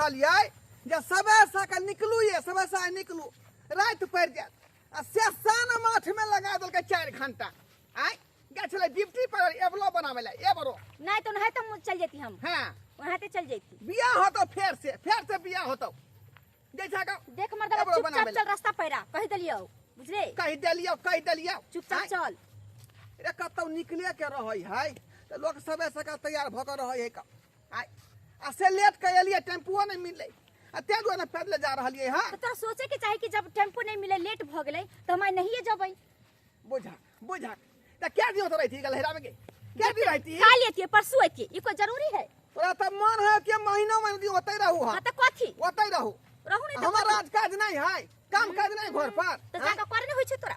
रहलियै जे सबे सकाल निकलू, ये सबे से निकलू, राति पड़ि जायत, आ से सान माथमे लगा देलकै 4 घंटा। आय गेल छलै ड्यूटी पर एबलो बनाबै लए एबरो। नहीं तो नहीं तो चल जेती हम। हाँ। वहाँ ते चल जेती। बियाह होतो फेर से, फेर से बियाह होतो। जैसा का देख मर्दवा, एबरो चुपचाप बनाबै लए। चल रास्ता पैरा, कहि देलियौ, बुझले? कहि देलियौ, कहि देलियौ। चुपचाप आँय। चल। रे कतौ निकले के रहै है तऽ लोक सबे सकाल तैयार भऽ कऽ रहै है का। आय आ से लेट के एलियै, टेम्पुओ नहि मिललै, आ ताहि दुआरे पैदले जा रहलियै हँ। तऽ तोरा सोचे के चाही कि जब टेम्पू नहीं मिले, लेट भऽ गेलै, तऽ हम आइ नहिए जबै। बुझा बुझा, तऽ क्या दिन ओतऽ रहिती गलहेरा में गे? क्या दिन रहिती? काल्हि एतियै, परसू एतियै, ई कोई जरूरी है? तोरा तऽ मन है कि महीना महीना दिन ओतै रहू। हाँ तऽ कथी? ओतै रहू। रहू नहीं तऽ हमर कथी? राज काज नहीं है, काम काज नहीं घर पर। तऽ जाकऽ करे नहीं होइ छै तोरा?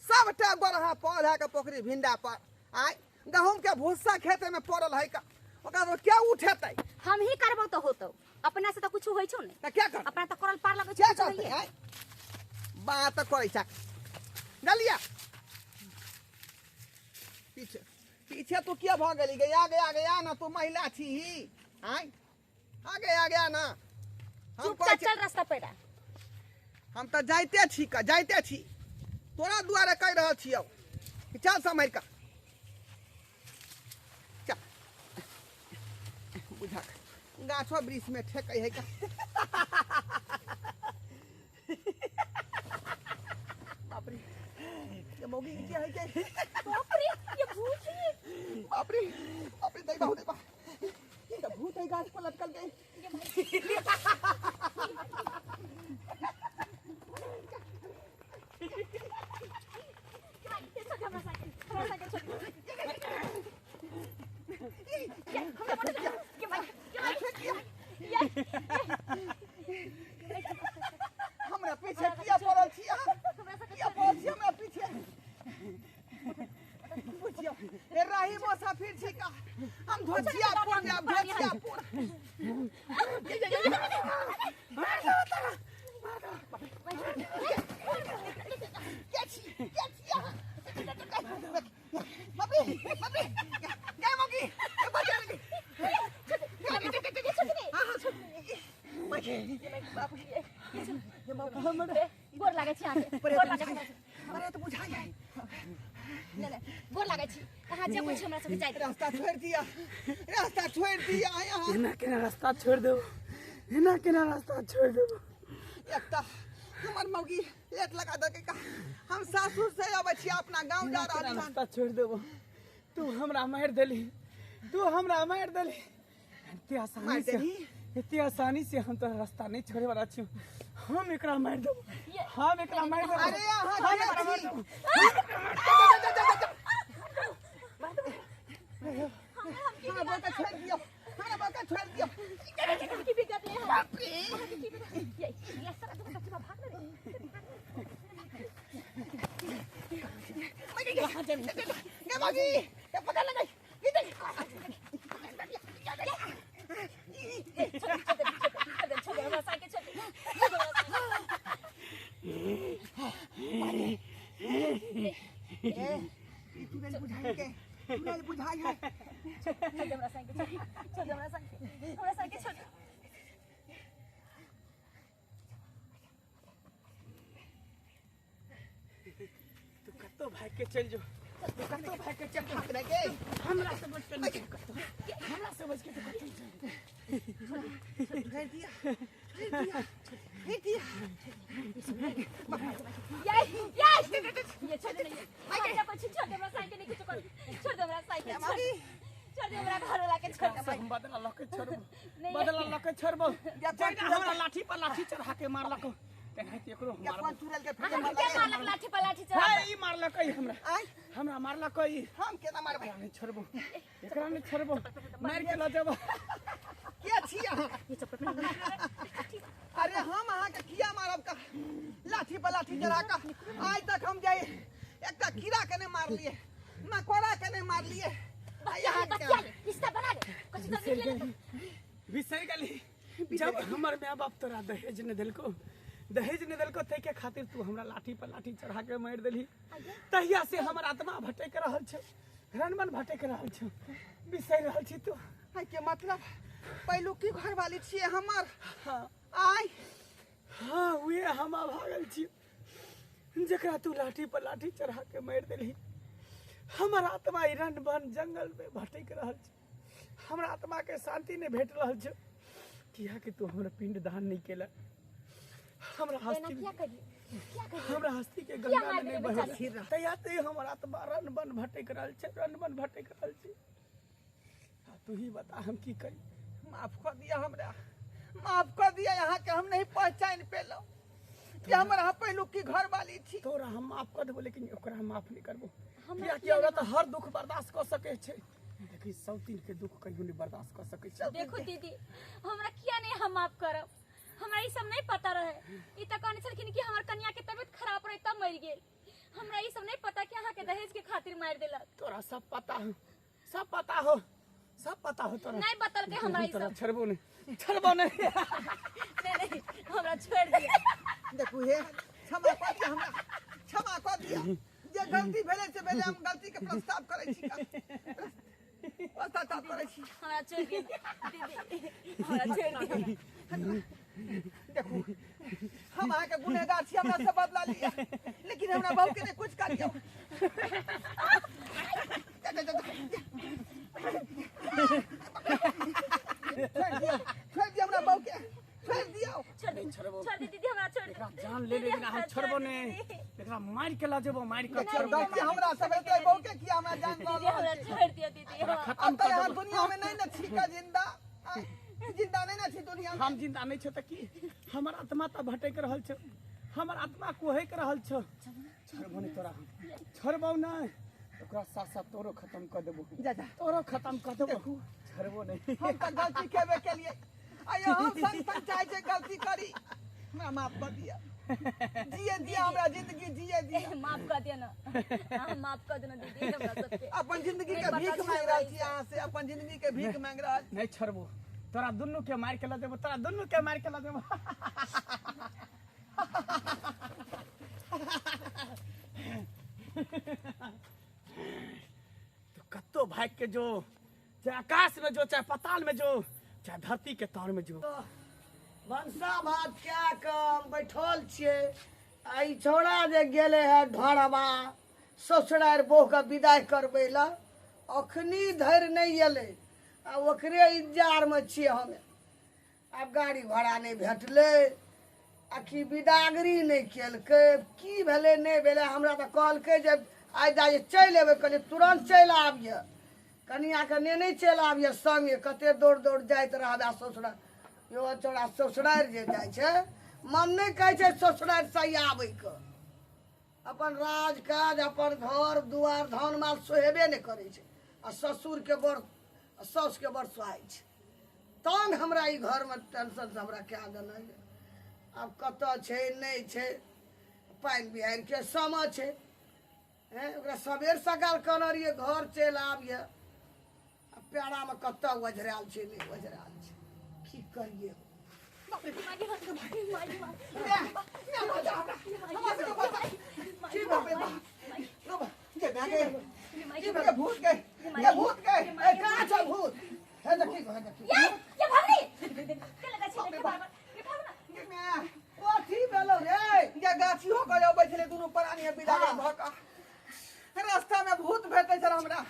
सबटा गोरहा पौधा के पोखरी भिंडा पर आय गहूम के भूसा खेते में पड़ल है का, ओकरा तो क्या उठेतै? हम ही करबौ तऽ होतौ, अपना से तऽ कुछ होइ छौ नहीं। तऽ क्या करतै? अपना तऽ करल पार लगै क्या छै, कुछो करतै? नहिये। आय बात करै छै डलिया पीछे पीछे तू किया भऽ गेली गे? आगे आगे आ ना, तू महिला छी ही। आय आगे आगे आ ना। हम चुपचाप कहै छी चल रास्ता पैरा। हम तऽ जाइते छी का, जाइते छी, तोरा दुआरे कहि रहल छियौ कि चल सम्हरि कऽ चल। बुझा गाछो वृक्ष में ठेकै है का। बाप रे, ये मौगी के है के? बाप रे, ये भूत है। बाप रे बाप रे, दैबा दैबा, ये तो भूत है, गाछ पर लटकल गई। हमरा पीछे किया पड़ल छी अहाँ? किया पड़ल छी हमरा पीछे? बुझियौ ए राही मुसाफिर छी का, हम धोचियापुर जायब, धोचियापुर। के छी, के छी अहाँ? बाप रे बाप रे, गे मौगी, ए बचा रे। गोर लागै छी अहाँके, गोर लागै छी। अरे तऽ बुझाइ है। ले ले, गोर लागै छी अहाँ, जे कुछ हमरा सबके जाय। रास्ता छोड़ि दिअ, रास्ता छोड़ि दिअ अहाँ। एना केना रास्ता छोड़ि देबो? एना केना रास्ता छोड़ि देबो? एकटा हमर मौगी लेट लगा देलकै का। हम सासुर से अबै छी, अपना गाँव जा एना रहल केना छी। रास्ता छोड़ि देबो? तू हमरा मारि देली, तू हमरा मारि देली एते आसानी मारि से। देली? एते आसानी से हम तोरा रास्ता नहीं छोड़े वाला छी। हम एकरा मारि देबो, हम एकरा मारि देबो। अरे अहाँ हम के एकरा मारि छी? देबो। हमरा बड़का छोड़ि दियौ, हमरा बड़का छोड़ि दियौ। की बिगड़ ले? बाप रे। ये ये सारा दुख सच्ची भाग रे। गे मौगी, ए पकड़ ले गई। छोड़ दे, छोड़ दे, छोड़ दे हमरा साइकिल, छोड़ दे। ए ई चुड़ैल बुझाइ के, चुड़ैल बुझाइ है। छोड़ दे हमरा साइकिल, छोड़ छोड़ दे हमरा साइकिल, हमरा साइकिल छोड़ दे। तू कतौ भागि के चलि जो, तू कतौ भागि के चलि जो। भाग रे गे। हमरा से बच के नहीं जो कतौ, हमरा से बच के तू कतौ चलि जो। छोड़ि दिअ, छोड़ि दिअ, छोड़ि दिअ। ये ये ये छोड़ दे, ये हम कुछ छोड़ दे हमरा साइकिल, नहीं कुछ कर, छोड़ दे हमरा साइकिल, छोड़ मौगी। छोड़ दे हमरा घर वाला के, छोड़ दे। हम बदला लऽ के छोड़बो, नहीं। बदला लऽ के छोड़बो। या जहिना हमरा लाठी पर लाठी चढ़ा के मारलक, तेनाहिते एकरो हम या मारबो। कोन चुड़ैल के फिर अहाँ के मारलक लाठी पर लाठी चढ़ा? हे, ई मारलक ई हमरा, आय हमरा मारलक ई। हम केना मारबै? एकरा नहि छोड़बो, एकरा नहि छोड़बो, मारि के लऽ जेबो। के छी अहाँ? ये चप्पल। अरे हम अहाँके किया मारब का लाठी पर लाठी चढ़ा कऽ? आइ तक हम जाय एकटा कीड़ा के नहि मारलियै, मकोड़ा के नहि मारलियै, आ यहाँ के बतिया ले, रिश्ता बना ले, कुछ तो बिसरि निकले। गेली, बिसरि गेली, जब हमर माय बाप तोरा दहेज नहि देलको, दहेज नहि देलको, ताहिके खातिर तू हमरा लाठी पर लाठी चढ़ा के मारि देलही। तहिया से हमर आत्मा भटकि रहल छै, रनमन भटकि रहल छै। बिसरि रहल छी तू? एहिके मतलब पहिलुकी घरवाली छियै हमर। हाँ। आय। हाँ, उहे हम अभागल छी जकरा तू लाठी पर लाठी चढ़ा के मारि देलही। हमर आत्मा ई रण वन जंगल में भटक रहल छै, हमरा आत्मा के शांति नहीं भेट रहल छै, किया कि तू हमरा पिंड दान नहीं केला, हमरा हस्ती क्या करिए, क्या करिए, हमरा हस्ती के किया गंगा मारि में नहीं देलियै बहेला। बेचारा? तैया ते हमर आत्मा रण वन भटक रहल छै, रण वन भटक रहल छै। आ तू ही बता हम की करी? माफ कर दिया हमरा, माफ कर दिया यहाँ के हम नहीं पहचान पेलहुँ कि हमर अहाँ पहिलुकी घरवाली छी। तोरा हम माफ कर देबो, लेकिन ओकरा हम माफ नहीं करबो। हमरा किया कि किया औरत हर दुख बर्दाश्त कर सके छै, लेकिन सौतीन के दुख कहियो नहीं बर्दाश्त कर सके छै। देखो दीदी, हमरा किया नहीं हम माफ करब? हमरा ई सब नहीं पता रहे। ई त कहने छलखिन कि हमर कन्या के तबियत खराब रहे तब मरि गेल। हमरा ई सब नहीं पता कि अहाँ के दहेज के खातिर मारि देलक। तोरा सब पता हो, सब पता हो, सब पता हो तोरा। नहीं बतलकै हमरा ई तोरा सब। छोड़बो नहीं, छोड़बो नहीं। नहीं नहीं, हमरा छोड़ दिया। देखू हे, क्षमा कर दिया हमरा, क्षमा कर दिया। जे गलती भेलै से भेलै, हम गलती के प्रस्ताव करै छी, पश्चाताप करै छी। हमरा छोड़ दिया दीदी, हमरा छोड़ दिया। देखू हम अहाँके गुनहगार छी, हमरा से बदला लिया, लेकिन हमरा बहू के नहीं कुछ करियौ। छोड़ दिया, छोड़ दिया हमरा बहू के, छोड़ दिया। छोड़ दे, छोड़बो। छोड़ दे दीदी, हमरा छोड़ दे। एकरा जान ले ले, दीदी, लेकिन हम हमरा छोड़बो छोड़ दे नहीं। दीदी। एकरा मार के ला जेबो, मार के देखियौ, छोड़बो। गलती हमरा से भेलै, बहू के किया हमरा जान लऽ दीदी हमरा रहल छै। छोड़ दिया दीदी। एकरा हाँ। खत्म अब तऽ कर यहाँ देबो। दुनिया में नहीं न छी का जिंदा, जिंदा नहीं न छी दुनिया में। हम जिंदा नहीं छो त की? हमर आत्मा त भटक रहल छो, हमर आत्मा कोहक रहल छो। छोड़बो नहीं तोरा, हम छोड़बो नहीं। ओकरा साथ साथ तोरो खत्म कर देबो। जा जा। तोरो खत्म कर देबो, छोड़बो नहीं। हम तऽ गलती केबे केलिए, आइयो हम संग संग चाहै छै गलती करी, हमरा माफ कर दिया, जिए दिया हमरा जिंदगी, जिए दिया। माफ कर दिया ना, हाँ, माफ कर देना दीदी हमरा सबके। अपन जिंदगी के नहीं पता भीख छलै मांगि रहल ई छी सब। अहाँ से, अपन जिंदगी के भीख मांगि रहल छी। नहीं छोड़बो तोरा, दुनू के मार के ला देबो, तोरा दुनू के मार के ला देबो। तू कत्तो भाग के जो, चाहे आकाश में जो, चाहे पाताल में जो, चाहे धरती के तर में जो। भनसा भात कए कऽ हम बैठल छियै, आ ई छौड़ा जे गेलै हे ढोरबा ससुरारि बहुके विदाइ करबै लए, अखनी धरि नहि एलै, आ ओकरे इंतजारमे छियै हमे। आब गाड़ी घोड़ा नहि भेटलै, आ कि विदागरी नहि केलकै, की भेलै नहि भेलै। हमरा तऽ कहलकै जे आइ दाइ चलि अयबै, कहलियै तुरन्त चलि आबियै, कनिआँके नेने चलि आबियै सङ्गे, कते दौड़ दौड़ जाइत रहबै ससुरारि। यो छौड़ा ससुरारि जे जाइ छै, मन नहि कहै छै ससुरारि सही आबैके, अपन राज काज अपन घर दुआर धान माल सोहेबे नहि करै छै, आ ससुरके बड़ आ साउसके बड़ सोहाइ छै। तहन हमरा ई घरमे टेंशन से हमरा कए देने। आब कतऽ छै नहि छै, पानि बिहाड़िके समय छै, हैं, ओकरा सबेर सकाल कहने रहियै घर चलि आबियै, आ पेड़ामे कतऽ ओझरायल छै नहि ओझरायल छै, की करियै? की बाप रे बाप, जे भए गेल, की भए गेल? भूत गए, ये भूत गए। ए कहाँ छै भूत? हे देखी, हे देखी। ये ये भागली के लगा छै, देखे बार बार ये भाग ना। गे माय, कथी भेलौ रे? गे गाछियो के अबै छलै दुनू प्राणी बिदागरी भऽ कऽ, रास्ता में भूत भेटै छल हमरा,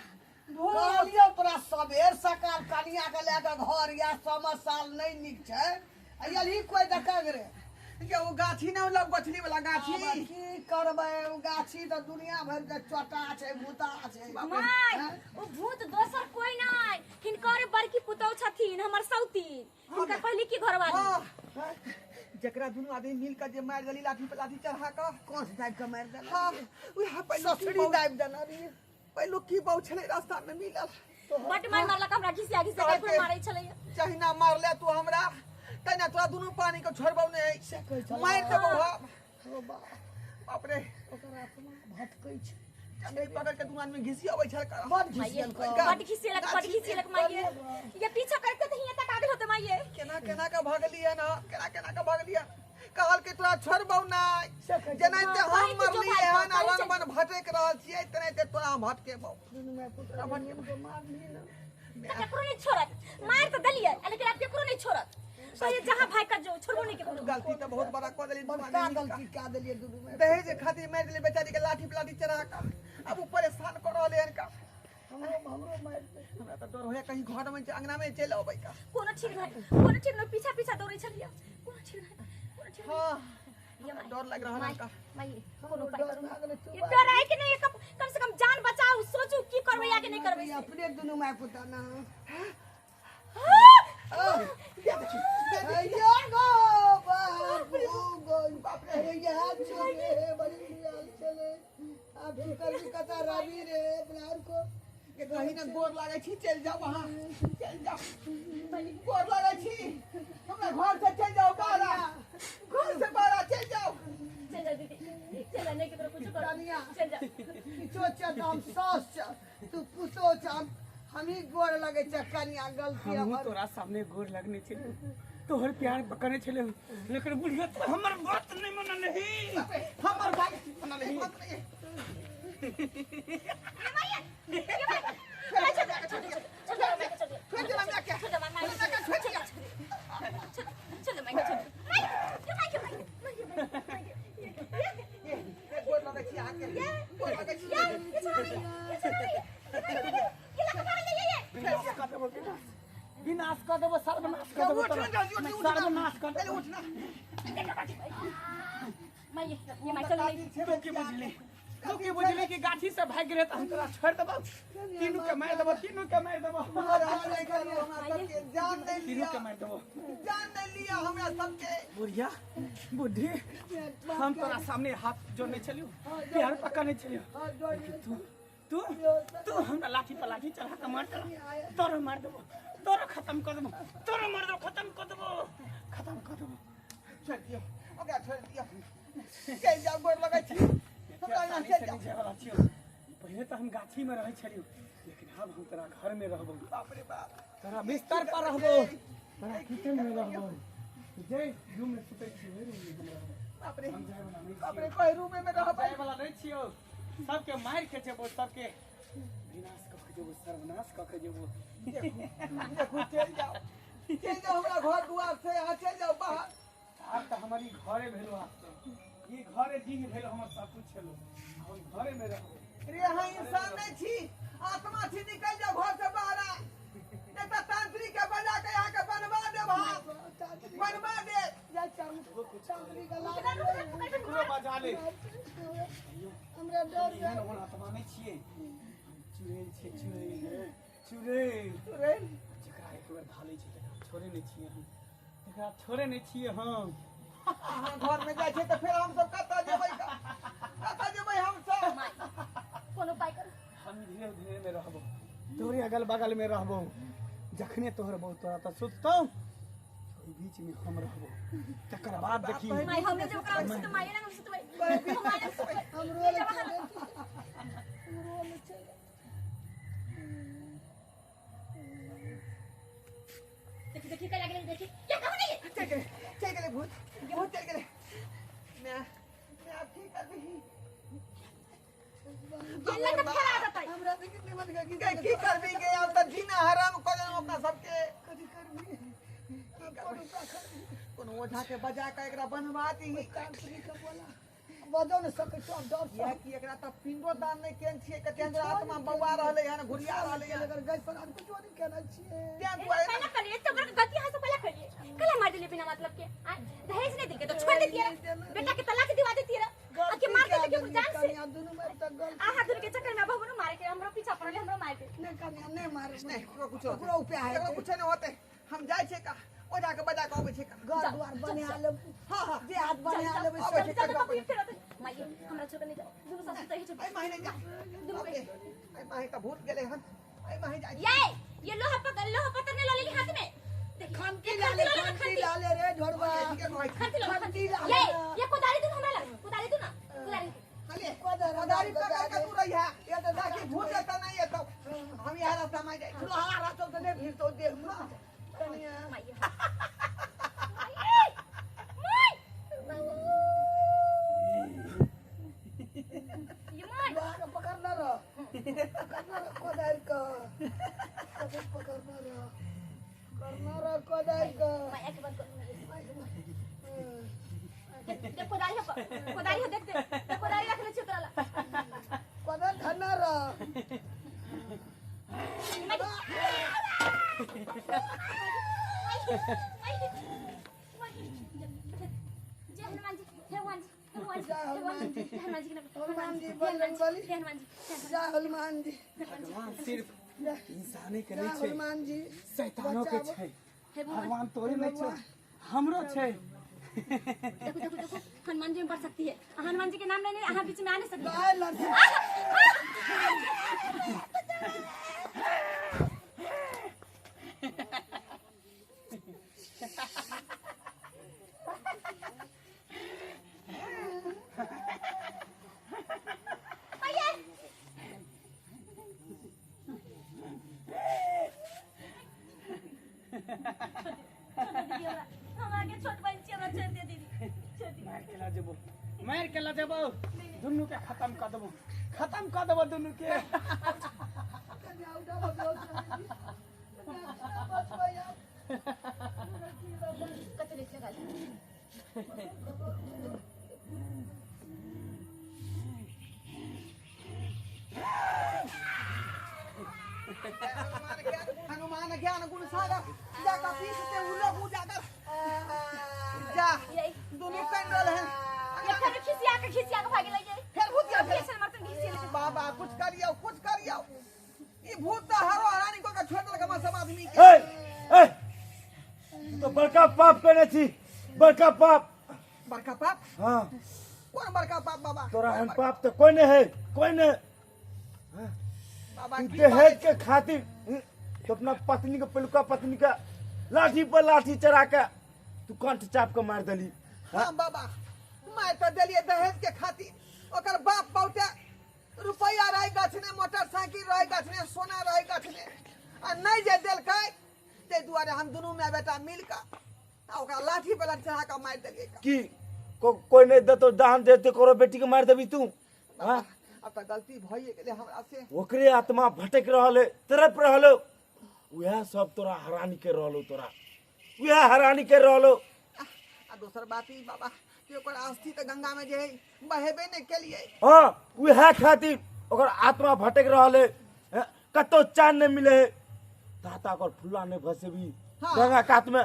भूत। कहलियौ तोरा सबेर सकाल कनिया के लए कऽ घर या समय साल नहि नीक छै, आ एलही कोइ देखक रे? गे ओ गाछी ने लग गछली वाला गाछी। आब की करबै, ओ गाछी तऽ दुनिया भरि के चोटा छै, भूता छै। My, ओ भूत दोसर कोई नहीं, हिनकर बड़की पुतौ छथिन हमर सौतीन, हिनकर पहली की घरवाली। हाँ, जकरा दुनू आदमी मिल कऽ जे मारि देली लाठी पर लाठी चढ़ा कऽ। कोस दाबि कऽ मारि देलक? हाँ, उएह पहिलुकी ससुरी बहु- दाबि देने रहियै। पहिलुकी बहु छलै रास्ता में मिलल। बड मार मारलक हमरा, घिसिया घिसिया के कहलकै, मारै छलै। जहिना मारले तू हमरा तहिना तोरा दुनू पानी के छोड़बौ नहि, से कहै छलै। मारि देबौ हम। ओ बा, बाप रे, ओकर आत्मा भटकै छै। चंगई पकड़ के दुनू आदमी घिसियबै छल। बड घिसियलकै। बड घिसियलक, बड घिसियलक माइये। ये पीछा करते त हियां तक आगल होते माइये। केना केना के भगलियै ना, केना केना के भगलियै। कहल कि तोरा छोड़बौ नहि, से कहै छलै। जेनाहिते हाँ, हम कहै कि जो मरलियै भाई हन आ कहै वन छै। वन भटकि रहल छियै, तेनाहिते तोरा हम भटकेबौ। दुनू माय पुत्र मारली ने। केकरो नहीं छोड़त मार तो देलिए लेकिन आप केकरो नहीं छोड़त कहिए जहां भाई का जो छोड़बो नहीं केकरो गलती तो बहुत बड़ा कर देली बड़का गलती का देलिए दुनू में दहेज खातिर मार देली बेचारी के लाठी पर लाठी चढ़ा के अब उ परेशान कर रहले हन का हमरो हमरो मार दे हमरा तो डर होया कहीं घर में अंगना में चल अबै का कोनो ठीक नहीं कोनो ठीक नहीं पीछा पीछा दौड़ै छलिए कोनो ठीक नहीं कोनो ठीक हां नहीं डर लग रहा है का माई कोनो उपाय डर करू लागल तू ये डर है कि नहीं कम से कम जान बचाओ सोचू की करबै या कि नहीं करबै से। अपने दुनू माय पुता ना अयो गो बाप गो बाप रे यहाँ चले बड़ी हाल चले अब कर भी कता रवि रे अपना को के कहीं ना गोर लागै छी चल जाओ वहां चल जाओ गोर लागै छी हमरा घर से चल जाओ बाहर घर से बाहर चल जाओ चल जा दीदी चल जा नहीं केकरो कुछ करो कनिया। चल जा किछो छ त हम सास छ तू पुतो छ हम ही गोर लगे छ कनिया गलती हमहूँ हमर तोरा सामने गोर लगने छले तोहर प्यार पकड़ने छले लेकिन बुढ़िया तो हमर बात नहीं मनल ही हमर बात मनल ही बात नहीं ये माई ये माई चल जा चल जा चल जा माई चल जा छोड़ दे हमरा के चल जा माई हमरा के छोड़ दे चल चल जा माई चल माई ये माई माई माई ये गोर लगै छी अहाँ के गोर लगै छी ये ये छोड़ा नहीं ये छोड़ा नहीं ये लगा ये ये विनाश कर देबो विनाश विनाश कर देबो सर्वनाश कर देबो उठ तोरा। ना जल्दी उठ ना सर्वनाश कर पहले देबो उठ ना माई ये माई चल नहीं तू की बुझली तू की बुझली कि गाछी से भागि गेलै तऽ हम तोरा छोड़ि देबौ तीनू के मारि देबो तीनू के मारि देबो हमरा नहीं करू हमरा सबके जान नहीं तीनू लिया के मारि देबो जान नहीं लिया हमरा सबके बुढ़िया बुढ़ी हम तोरा सामने हाथ जोड़ने छलियौ प्यार पकड़ने छलियौ तू तू तू हमरा लाठी पर लाठी चढ़ा के मार देला तोरो मार देबो तोरो खत्म कर देबो तोरो मार देबो खत्म कर देबो खत्म कर देबो छोड़ दियो ओकरा छोड़ दियो चल जाओ गोर लगै छी हमरा यहाँ चल जाओ जायवला छियौ पहिले तऽ हम गाछी में रहै छलियौ लेकिन आब हम तोरा घर में रहबौ बाप रे बाप तोरा बिस्तर पर रहबौ तोरा किचन में रहबौ जे रूम में सुतै छी ओहि रूम में हम रहबौ बाप रे हम जायवला नहि बाप रे छियौ कोई रूम में रहबै जायवला नहि छियौ सबके मारि के जेबौ सबके विनाश कऽ के जेबौ सर्वनाश कऽ के जेबौ देखू चल जाओ चल जाओ हमरा घर दुआर से यहाँ चल जाओ बाहर आब तऽ हमर ई घरे भेलो आब तऽ ई घरे डीह भेलो हमर सब कुछ छलो हम घरे में रहबौ रे यहाँ इंसान नहीं छी आत्मा छी निकल जाओ घर से बाहर नहीं तो तांत्रिक के बजा के यहाँ के बनवा देब हम बनवा दे जा चांदनी का लाल ककरो बजा ले हमरा डर एहन ओहन आत्मा नहि छियै चुड़ैल छियै चुड़ैल चुड़ैल चुड़ैल जकरा एक बेर धालै छै तकरा छोड़े नहि छियै हम तकरा छोड़े नहि छियै हम अहाँ घर में जाइ छै तऽ फेर हम सब कतऽ जेबै कतऽ जेबै हम सब माई कोनो उपाय करू हम धीरे धीरे में रहबो तोरे अगल बगल में रहबो जखने तोहर बहुत तोरा तऽ सुततौ ओहि बीच में हम रहबो तकर बाद देखी माई हमने जब ओकरा सुत माई ना हम सुतबै हम माई ना सुतबै हमरो ले चले हमरो ले चले देखी देखी का लागले देखी क्या कहू नहीं चल गेलै चल गेलै भूत भूत चल गेलै मैं मैं आब की करबही गेला तऽ फेर आ जतै हमरा देखि नहीं मन की गे की करबी गे आब तऽ जीना हराम कऽ देलहुँ अपना सबके कथी करबी की करबै कोनो ओझा के बजा के एकरा बनवा दीही तांत्रिक के बोला बजो न सकै छौ डर से किएकि एकरा तऽ पिंडो दान नहि केने छियै कते अंदर आत्मा बौआ रहलै हन घुरिया रहलै हन अगर गैस पर आर कुछ नहीं केना छियै तें दुआरे पहले करिए तो बड़ गलती है से पहले करिए कल मार दिले बिना मतलब के आ दहेज नहीं दिलके तो छोड़ देती है बेटा के तलाक दिवा देती है आ के मार देते के जान से कन्या दुनू में तक गलती आहा दुन के चक्कर में बाबू मारे के हमरो पीछा पड़ले हमरो मार के नहीं कन्या नहीं मारे नहि ककरो कुछो ओकरो उपाय ककरो हेतै कुछो नहि होतै हम जाइ छियै का ओझा के बजा के अबै छियै का घर द्वार बना लेब हाँ हाँ जे हाथ बना लेबै अबै सब छै, चल तो फिर होते माई हमरा छोड़ नहीं जाओ दुनु सासु तो ही छोड़ एहि माहे नहि जा एहि माहे तऽ भूत गेलै हन एहि माहे जाइ ये ये लोहा पकड़ लोहा पत्थर ने ला लेली हाथ में देख खंती लाले खंती लाले रे ढोरबा ठीके कहै छी खंती लो खंती लाले ये ये कोदारी दू हमरा लग कोदारी दू ना कोदारी खाली कोदारी कोदारी पकड़ के तू रहिहा ताकि भूत एतऽ नहि एतौ हम इएह रास्ता में जाइ छी लोहा रहतौ तऽ नहि भिड़तौ देह में कन्या माई माई माई ये माई लोहा के पकड़ने रह पकड़ने रह कोदारि के पकड़ कोदारी हो देख दे कोदारी रख ले छी तोरा ला कोदा धना रह जय हनुमान जी हनुमान जी हनुमान जी हनुमान जी हनुमान जी बजरंगबली जय हनुमान जी जय हनुमान जी। भगवान सिर्फ इंसाने के जय नहीं छै, हनुमान जी। शैतानो के बचाबो। छै। हे भगवान भगवान तोरे नहीं छै, हमरो छै। देखो देखो देखो हनुमान जी में बढ़ सकती है। हनुमान जी के नाम लेने अहाँ बीच में आ नहीं सकती। गाय लड़ती। हम आगे छोट बहन छी, हमरा छोड़ दे दीदी, छोड़ दी। मार के ला जेबो, मार के ला जेबो, दुनू के खत्म कर देबो, खत्म कर देबो दुनू के। कते देख लगा ले। हनुमान ज्ञान गुण सागर जा कपीस से उलोग उजागर जा यही दोनों कंडल है। ये फिर खिसिया के भागे लगे। फिर भूत या फिर से मरतन घिसिया लगे। बाबा कुछ करियो कुछ करियो, ई भूत त हरो हरानी को के छोड़ देलक हम सब आदमी के। ए ए तो बड़का पाप करने छी, बड़का पाप। बड़का पाप? हां कौन बड़का पाप बाबा? तोरा हम पाप तो कोई नहीं है, कोई नहीं। बाबा तू दहेज के खातिर तो अपना पत्नी के पलुका पत्नी का लाठी पर लाठी चढ़ा के तू कंठ चाप के मार दली। हाँ बाबा मार तो दिलिए दहेज के खातिर, ओकर बाप बहुते रुपया रहे गछने, मोटरसाइकिल रहे गछने, सोना रहे गछने, आ नहीं जे देलकै ताहि दुआरे हम दुनू माय बेटा मिल के आ ओकरा लाठी पर लाठी चढ़ा के मारि देलिए। की कोई नहीं देतो दान देते करो बेटी के मार देबी तू? हाँ अब तो गलती भइए गेलै हमरा से। ओकरे आत्मा भटक रहल है, तड़प रहल है, उएह सब तोरा हरानी के रहलो, तोरा उएह हरानी के रहलो। आ दोसर बात ई बाबा कि ओकर अस्थि तऽ गंगा में जे है बहेबे नहि केलिए। हाँ उएह खातिर ओकर आत्मा भटक रहल है, कतौ चैन नहीं मिले है, ताता ओकर फुल्ला नहीं भसेबी हाँ। गंगा कात में,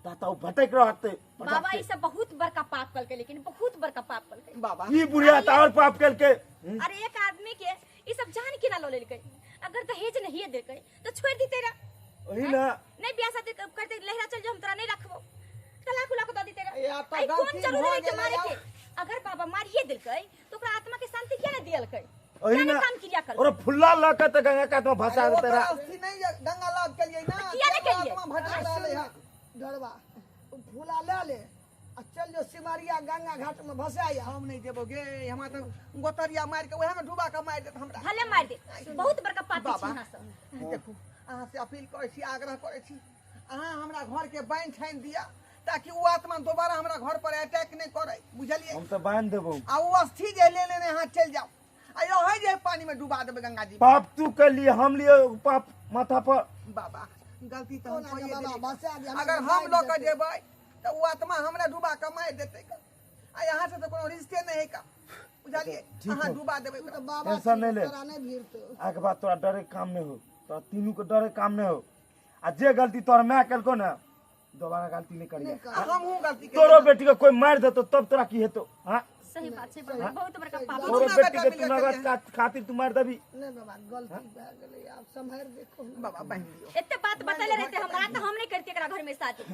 ताता ओ भटक रहते। बाबा ई सब बहुत बड़का पाप कलकै, लेकिन बहुत बड़का पाप कलकै बाबा। ई बुढ़िया त और पाप कलकै। अरे एक आदमी के ई सब जान के ना ल लेलकै, अगर दहेज नहीं देलकै तो छोड़ दीते रा। ओही ना नहीं बियाह शादी करते लहरा चल जो हम तोरा नहीं रखबो, तलाक उलाक द दीते रा। ए, आब तऽ आई कौन गलती जरूरी भऽ है के गेलै मारे आब। के? अगर बाबा मारिए देलकै तो ओकरा आत्मा के शांति किया ना दियलकै? ओही क्या ना ना काम क्रिया कर और फुल्ला ल के त गंगा कात में भसा अरे देते ओकर रा। अस्थि नहीं गंगा लाभ केलिए ना, किया नहि केलिए? आत्मा भटक रहलै हँ। डरवा फूला ले ले आ चल जो सिमरिया गंगा घाट में भसाया। हम नहीं जेबो गे, हमरा तऽ गोतरिया मारि के उएह में डुबा के मारि देत हमरा। भले मार दे, बहुत बड़का पापी बाबा। छी अहाँ सब। देखू अहाँ से अपील करै छी, आग्रह करै छी, अहाँ हमरा घर के बान्हि ठानि दिअ ताकि ओ आत्मा दोबारा हमरा घर पर अटैक नहि करे, बुझलिए? हम तऽ बान्हि देबौ। आ ओ अस्थि जे ले लेने अहाँ चलि जाउ आ यही जे पानी में डुबा देबै गंगा जी में। पाप तू कर लिए, हम लिए पाप माथा पर। बाबा गलती तऽ हम कोना के कइए बाबा देलियै। भसा दिअ, हमरा अगर हम बान्हि लऽ के देतै। जेबै तऽ ओ आत्मा हमरा डुबा के मारि देतै आ यहाँ से तऽ कोनो रिश्ते नहि है का, बुझलिए? ठीक अहाँ हो। डुबा देबै तू ओकरा। तऽ बाबा टेंशन नहीं ले। तोरा नहीं भीड़तो। आके बाद तोरा डरे काम नहीं हो, तोरा तीनू के डरे काम नहीं हो। आ जे गलती तोहर माय केलको ना दोबारा गलती नहीं करिए। आ हमहूँ गलती तोरो केलियै। बेटी के कोई मार देतो तब तोरा की हेतो? हाँ सही बात छै बाबा, बहुत बड़का पाप। तोरो दुनू बेटी बेटा के तू मिलके नगद केलियै। खातिर तू मार देबी? नहीं बाबा गलती भए गेलै, आब सम्हारि देखो। बाबा बान्हि दियौ, एते बात बतैले रहते हमरा तऽ हम नहीं करती एकरा घर में शादी।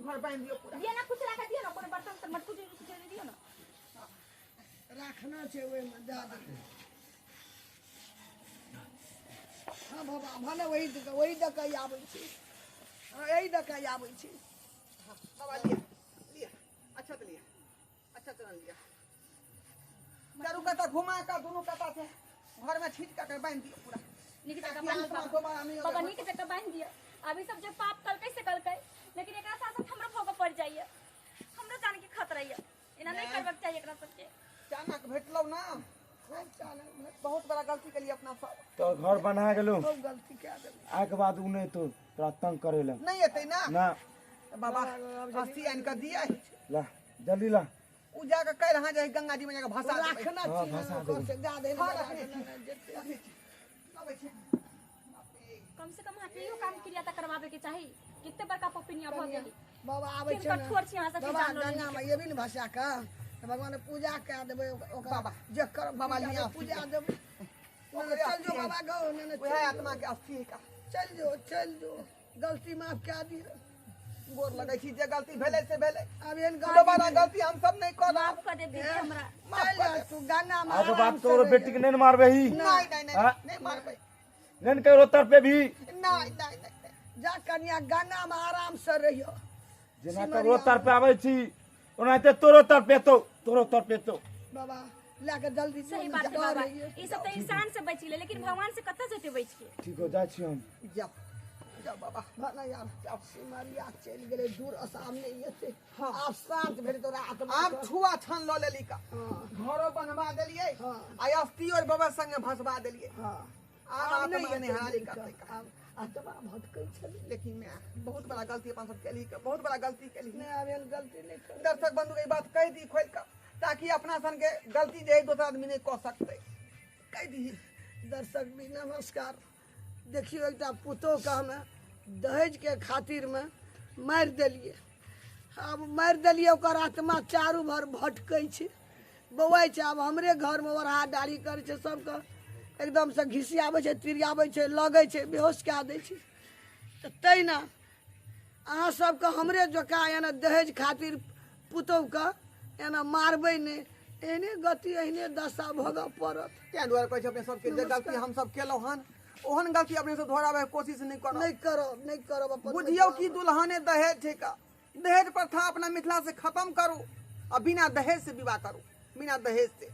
घर बान्हि दियौ पूरा। दिया ना कुछ राखा दियो ना, कोनो बर्तन त मटकू जे कुछ दे दियो ना। राखना छै ओहिमे दए दे। हाँ बाबा भले वही दऽ के, वही दऽ के आबै छी, हाँ यही दऽ के आबै छी। बाबा लिअ लिअ, अच्छा तऽ लिअ, अच्छा तऽ लिअ। चारू कता घुमा कऽ दुनू कता से घर में छीट कऽ बान्हि दियौ पूरा। नीक जगह ताकि बान्हि आत्मा बाबा। दोबारा नहि बाबा अबै। नीक जगह बान्हि दिअ। अभी सब जे पाप कलकै से कलकै, लेकिन एकरा साथ साथ हमरो भोगऽ पड़ि जाइए, हमरो जान के खतरा यऽ। एना नहीं करबाक चाही एकरा सबके। चानक भेटलौ ना, खूब चानक भेट, बहुत बड़ा गलती केलिए अपना सब। तो घर बना गेलो, खूब गलती कए देलियै। आके बाद उ नहीं तो तोरा तंग करे ला नहीं एतै ना ना। बाबा, अस्थि आनि कऽ दियै। ला जल्दी ला। उ जाके काल्हि अहाँ जे गंगा जी में जाके भसा देबै। राखना हाँ, छी भसा ना, देबै। ओकर से गा दे हाँ, रखने छी। अबै छी। कम से कम अहाँके इहो काम क्रिया तऽ करवाबे के चाही। कते बड़का पपिनिया भऽ गेली। बाबा आबै छै किनकर ने। ठोर छी अहाँ सबके बाबा जानलो नहि। गंगा में एबी ने भसा कऽ तऽ भगवान के पूजा कए देबै ओकर बाबा। जे कर बाबा लिअ। पूजा देबै। ओकरे चल अस्थि जो है। बाबा गौ ने ने उएह आत्मा के अस्थि है का। चल जो चल जो गलती माफ कए दियौ। गोर लगै छी, जे गलती भेलै से भेलै, आब एहन गलती दोबारा गलती हम सब नहीं करब। माफ कऽ देब दीदी हमरा। चल जा तू गंगा में आब आराम बात से करो रहिहे। बेटी के नहीं मारबे ही। नहीं नहीं नहीं हाँ? नहीं मारबै। नहीं करो तर पे भी। नहीं नहीं नहीं। जा कनिया गंगा में आराम से रहियो। जेना ककरो तर पे आबै छी ओनाहिते तोरो तर पे तो तोरो तर पे तो। बाबा लए के जल्दी सही जो बात है डर बाबा, होइए। ई सब तऽ इंसान से बचि गेलै लेकिन भगवान से कतऽ जेतै बचि के। ठीक हो जाइ छी हम। जाओ जाओ बाबा। भला यार जाओ सिमरिया चलि गेलै दूर आसाम नहि एतै। हाँ। आब शांत भेल तोरा आत्मा। आब छुआ छान लऽ लेली का, हाँ। घरो बनवा देलियै हाँ। आ अस्थि और बाबा संगे भसवा देलियै। हाँ। आब आब आत्मा नहि नहि एतै हानि दूर करतै। के। आब आत्मा भटकै छलै। लेकिन मैं बहुत बड़ा गलती अपन सब केली, बहुत बड़ा गलती केली। नहि आब एहन गलती नहि कर। दर्शक बंधु के ई बात कहि दी खोलि कऽ ताकि अपना सन के गलती जे है दोसर आदमी नहीं कऽ सकतै। कहि दी। दर्शक भी नमस्कार। देखियौ एकटा पुतोहके हमे दहेजके खातिरमे मारि देलियै। आब मारि देलियै ओकर आत्मा चारू भर भटकै छै बौआइ छै। आब हमरे घरमे ओढ़ा डाढ़ी करै छै सबके एकदमसँ घिसियाबै छै तिरियाबै छै लगै छै बेहोश कए दै छै। तऽ तहिना अहाँ सबके हमरे जकाँ एना दहेज खातिर पुतोहके एना मारबै नहि, एहने गति एहने दशा भोगऽ पड़त। तें दुआरे कहै छै अपने सबके जे गलती हम सब केलहुँ हन ओहन गलती अपने सब दोहराबै के कोशिश नहि करब। नहि करब नहि करब अपन। बुझियौ कि दुल्हने दहेज छै का, दहेज प्रथा अपना मिथिला से खत्म करू आ बिना दहेज से विवाह करू, बिना दहेज से।